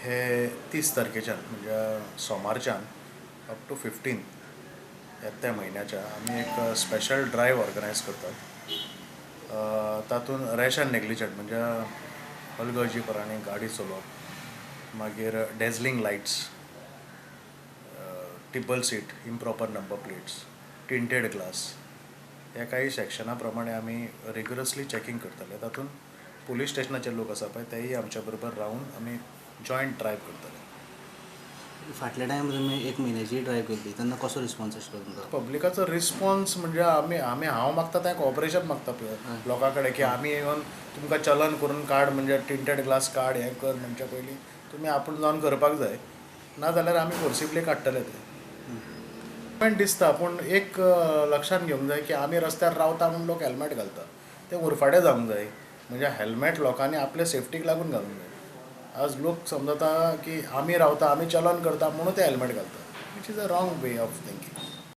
हे 30 तारखेच्यान म्हणजे सोमारच्यान up two 15 येत्या म्हयन्याच्या आमी एक स्पेशल ड्रायव्ह ऑर्गनायज करतात. तातूंत रॅश अँड नेग्लिजंट म्हणजे हलगर्जीपणाने गाडी चलोवप, मागीर dazzling lights, triple seat, improper number plates, tinted glass ह्या काही सेक्शना प्रमाणे आमी रिगरसली चॅकिंग करतले. तातूंत पुलीस स्टेशनाचे लोक आसा पळय तेय आमच्या बरोबर रावन आमी जॉयंट ड्रायव्ह करतले. फाटल्या टायम तुमी एक म्हयन्याची ड्रायव्ह केल्ली तेन्ना कसो रिस्पॉन्स आशिल्लो तुमकां? पब्लिकाचो रिस्पॉन्स म्हणजे आमी आमी हांव मागता तें कॉपरेशन मागता लोकां कडेन की आमी येवन तुमकां चलन करून काड, म्हणजे टिंटेड ग्लास काड, हें कर म्हणच्या पयलीं तुमी आपूण जावन करपाक जाय, ना जाल्यार आमी फोर्सिबली काडटले ते. हेल्मेट दिसता पूण एक लक्षांत घेवंक जाय की आमी रस्त्यार रावता म्हूण लोक हेल्मेट घालता, तें उरफाटें जावंक जाय. म्हणजे हेल्मेट लोकांनी आपले सेफ्टीक लागून घालूंक जाय. आज लोक समजता की आमी रावता, आमी चलन करता म्हणून ते हेल्मेट घालता, which is a wrong way of thinking.